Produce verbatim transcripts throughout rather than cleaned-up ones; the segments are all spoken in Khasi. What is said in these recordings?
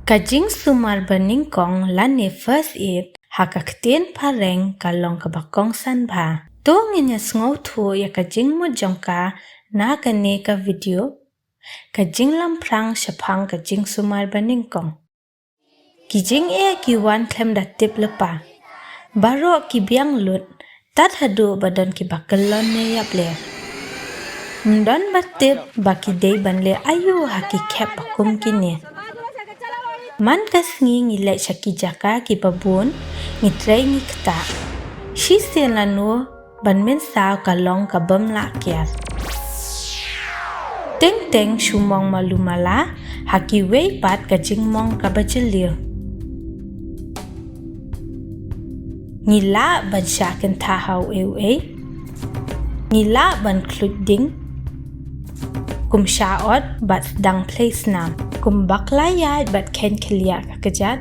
Ka jingsumar banyngkong lane first aid ha ka ktien phareng ka long kaba kongsan bha. To ngin ïa sngewthuh ïa ka jingmut jong ka na kane ka video. Ka jinglamphrang shaphang ka jingsumar banyngkong. Ki jingeh ki wan khlem da tip lypa. Baroh ki biang lut, tad haduh ba don kiba kyllon ne ïap leh. Ym don ba tip ba ki dei ban leh aïu ha ki khep ba kum kine. Man ka sngi ngi leit sha ki jaka kiba bun, ngi trei ngi ktah. Shisien lano ban mynsaw ka long ka bym lah kiar. Teng teng shu mong malu mala, ha kiwei pat ka jingmong kaba jylliew. Ngi lah ban shah kynthah ha uei uei. Ngi lah ban khluit ding. Kum shah ot bad sdang plie snam. Kum bakla ïaid bad kheiñ khylliah ka kjat.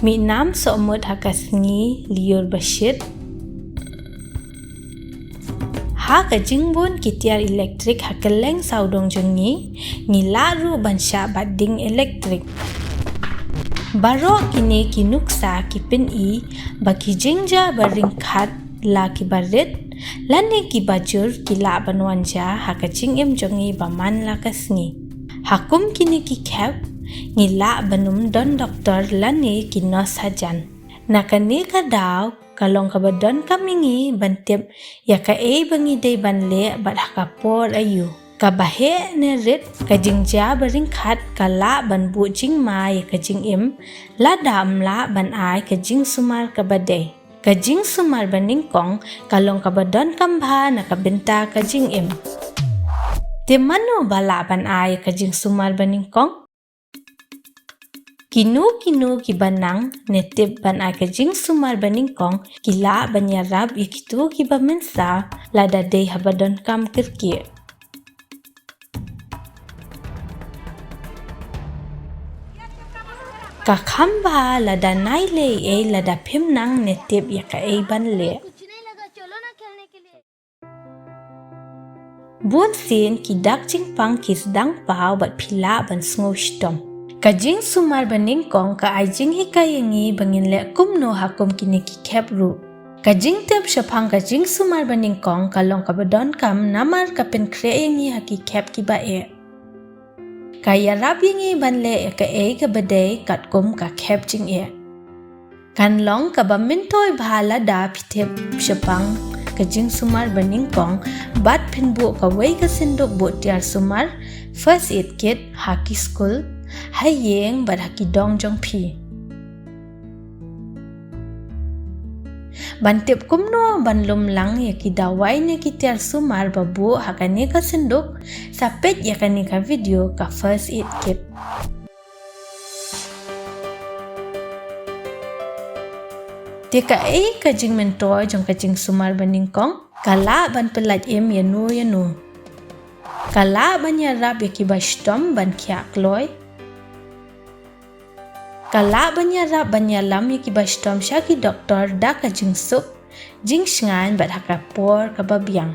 Mih nam sohmut ha ka sngi lyiur ba shit. Ha ka jingbun ki tiar elektrik ha kylleng sawdong jong ngi, ngi lah ruh ban shah bat ding elektrik. Baroh kine ki nuksa ki pyni ba ki jingjia ba ryngkat, la kiba rit lane kiba jur, ki lah ban wan jia ha ka jingim jong ngi ba man la ka sngi. Ha kum kine ki khep, ngi lah ban ym don doktor lane ki nurse hajan. Na kane ka daw, ka long kaba donkam ïa ngi ban tip ïa kaei ba ngi dei ban leh bad ha ka por aïu. Kaba heh ne rit, ka jingjia ba ryngkat ka lah ban buh jingma ïa ka jingim, lada ym lah ban ai ka jingsumar kaba dei. Ka jingsumar banyngkong ka long kaba donkam bha na ka bynta ka jingim. Te mano ba lah ban ai ka jingsumar banyngkong? Kino kino kiba nang ne tip ban ai ka jingsumar banyngkong ki lah ban ïarap ïa kito kiba mynsaw lada dei haba donkam kyrkieh. Ka kham bha lada nai leh ei lada phim nang ne tip ïa kaei ban leh. Bunsien ki dak jingpang ki sdang paw bad phi lah ban sngew shitom. Ka jingsumar banyngkong ka ai jinghikai ïa ngi ba ngin leh kumno ha kum kine ki khep ruh. Ka jingtip shaphang ka jingsumar banyngkong ka long kaba donkam namar ka pynkhreh ïa ngi ha ki khep kiba eh. Ka ïarap ïa ngi ban leh ïa kaei kaba dei katkum ka khep jingeh. Kan long kaba myntoi bha lada phi tip shaphang ka jingsumar banyngkong bad phin buh kawei ka synduk buh tiar sumar, first aid kit, ha ki skul, ha ïing bad ha ki dong jong phi. Ban tip kumno ban lum lang ïa ki dawai ne ki tiar sumar ba buh ha kane ka synduk, sa peit ïa kane ka video ka first aid kit. Te kaei ka jingmyntoi jong ka jingsumar banyngkong? Ka lah ban pyllait im ïano ïano. Ka lah ban ïarap ïa kiba shitom ban khiah kloi. Ka lah ban ïarap ban ïalam ïa kiba shitom sha ki doktor da ka jingsuk, jingshngaiñ bad ha ka por kaba biang.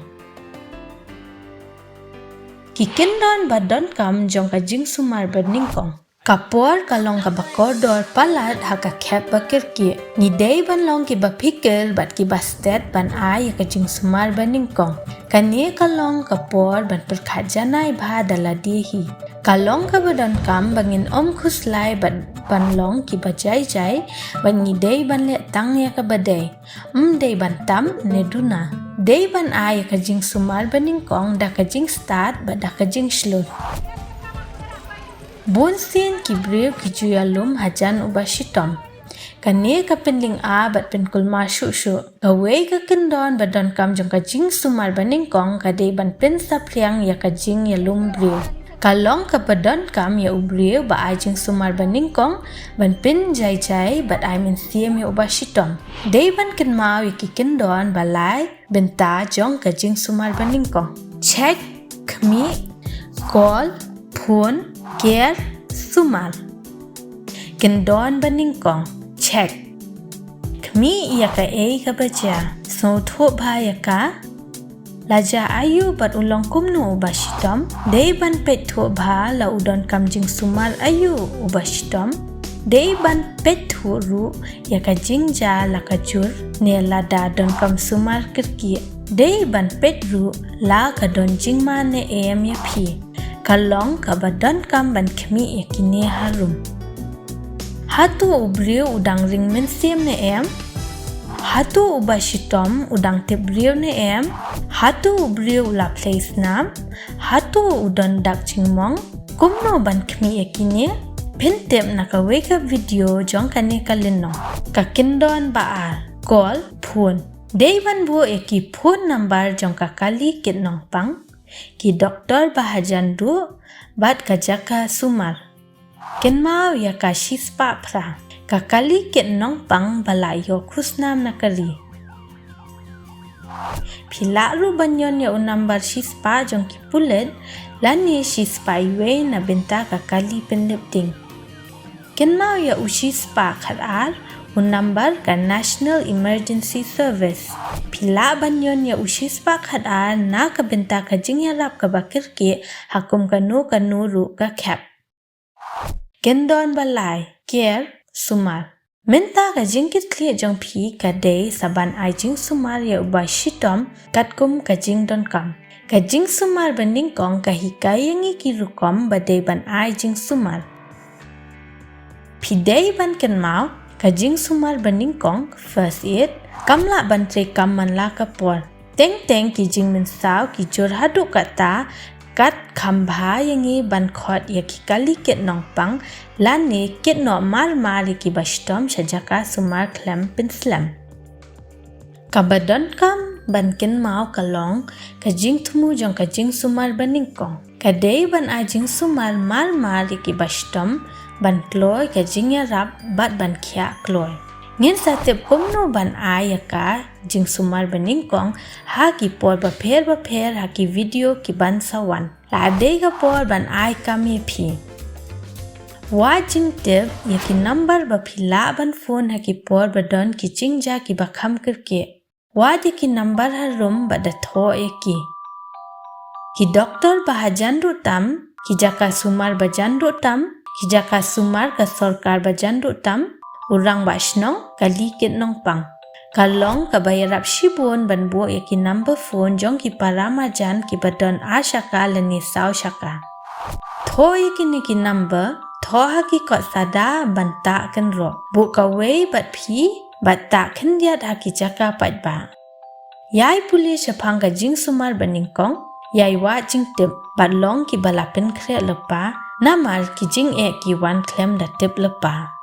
Ki kyndon ba donkam jong ka jingsumar banyngkong. Ka por ka long kaba kordor palat ha ka khep ba kyrkieh. Ngi dei ban long kiba phikir bad kiba stet ban ai ïa ka jingsumar banyngkong. Kane ka long ka por ban pyrkhat janai bha da lade hi. Ka long kaba donkam ba ngin ym khuslai bad ban long kiba jai jai, bad ngi dei ban leh tang ïa kaba dei. Ym dei ban tam ne duna. Dei ban ai ïa ka jingsumar banyngkong da ka jingstad bad da ka jingshlur. Bunsien ki briew ki ju ïalum hajan uba shitom. Kane ka pynlynga bad pynkulmar shuh shuh. Kawei ka kyndon ba donkam jong ka jingsumar banyngkong ka dei ban pynsaphriang ïa ka jingïalum briew. Ka long kaba donkam ïa u briew ba ai jingsumar banyngkong ban pynjai jai bad ai mynsiem ïa uba shitom. Dei ban kynmaw ïa ki kyndon ba lai bynta jong ka jingsumar banyngkong. Check, khmih, call, phone, care, sumar. Kyndon banyngkong. Check. Khmih ïa kaei kaba jia. Sngewthuh bha ïa ka. La jia aïu bad u long kumno uba shitom? Dei ban peit thuh bha la u donkam jingsumar aïu uba shitom? Dei ban peit thuh ruh ïa ka jingjia la ka jur ne lada donkam sumar kyrkieh? Dei ban peit ruh la ka don jingma ne em ïa phi? Ka long kaba donkam ban khmih ïa kine harum. Hato u briew u dang ring mynsiem ne em? Hato uba shitom u dang tip briew ne em? Hato u briew u la plie snam? Hato u don dak jingmong? Kumno ban khmih ïa kine? Phin tip na kawei ka video jong kane ka lynnong. Ka kyndon ba ar, call, phone. Dei ban buh ïa ki phone number jong ka kali kit nongpang, ki doktor ba hajan duh bad ka jaka sumar. Kynmaw ïa ka shispah phra, ka kali kit nongpang ba la ïoh khusnam na ka ri. Phi lah ruh ban ïoh ïa u number shispah jong ki pulit lane shispah iwei na bynta ka kali pynlip ding. Kynmaw ïa u shispah khatar, u number ka National Emergency Service. Phi lah ban ïoh ïa u shispah khatar na ka bynta ka jingïarap kaba kyrkieh ha kum kano kano ruh ka khep. Kyndon ba lai, care, sumar. Mynta ka jingkitkhlieh jong phi ka dei sa ban ai jingsumar ïa uba shitom katkum ka jingdonkam. Ka jingsumar banyngkong ka hikai ïa ngi ki rukom ba dei ban ai jingsumar. Phi dei ban kynmaw, ka jingsumar banyngkong, first aid, kam lah ban trei kam man la ka por. Teng teng ki jingmynsaw ki jur haduh katta, kat kham bha ïa ngi ban khot ïa ki kali kit nongpang lane kit noh mar mar ïa kiba shitom sha jaka sumar khlem pynslem. Kaba donkam ban kynmaw ka long ka jingthmu jong ka jingsumar banyngkong. Ka dei ban ai jingsumar mar mar ïa kiba shitom ban kloi ka jingïarap bad ban khiah kloi. Ngin sa tip kumno ban ai ïa ka jingsumar banyngkong ha ki por bapher bapher ha ki video kiban sa wan. La dei ka por ban ai kam ïa phi. Wad jingtip ïa ki number ba phi lah ban phone ha ki por ba don ki jingjia kiba kham kyrkieh. Wad ïa ki number harum bad da thoh ïa ki. Ki doktor ba hajan duh tam, ki jaka sumar ba jan duh tam, ki jaka sumar ka sorkar ba jan duh tam, u rangbah shnong, kali kit nongpang. Ka long kaba ïarap shibun ban buh ïa ki number phone jong ki para marjan kiba don ar shaka lane saw shaka. Thoh ïa kine ki number, thoh ha ki kot sada ban tah kynroh. Buh kawei bad phi, bad tah khyndiat ha ki jaka paidbah. Ïai pule shaphang ka jingsumar banyngkong, ïai wad jingtip, bad long kiba la pynkhreh lypa, namar ki jingeh ki wan khlem da tip lypa.